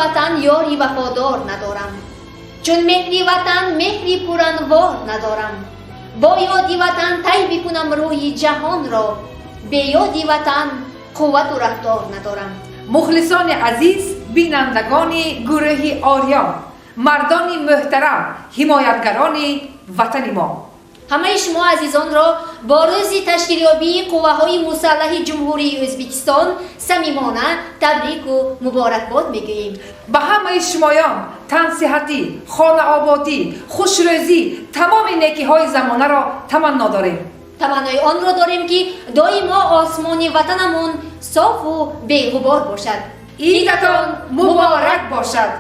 Ватан ёри вафодор надорам, чун меҳри Ватан меҳри пуранвор надорам. Бо ёди Ватан тай бикунам рӯи ҷаҳонро, бе ёди Ватан қуввату рафтор надорам. Мухлисони азиз, бинандагони гурӯҳи Ориён, мардони муҳтарам, ҳимоятгарони ватани мо, ҳамаи шумо азизонро бо рӯзи ташкилёбии Қувваҳои Мусаллаҳи Ҷумҳурии Ӯзбекистон самимона табрику муборакбод мегӯем. Ба ҳамаи шумоён тансиҳатӣ, хонаободӣ, хушрӯзӣ, тамоми некиҳои замонаро таманно дорем. Таманнои онро дорем, ки доимо осмони ватанамон софу беғубор бошад. Идатон муборак бошад!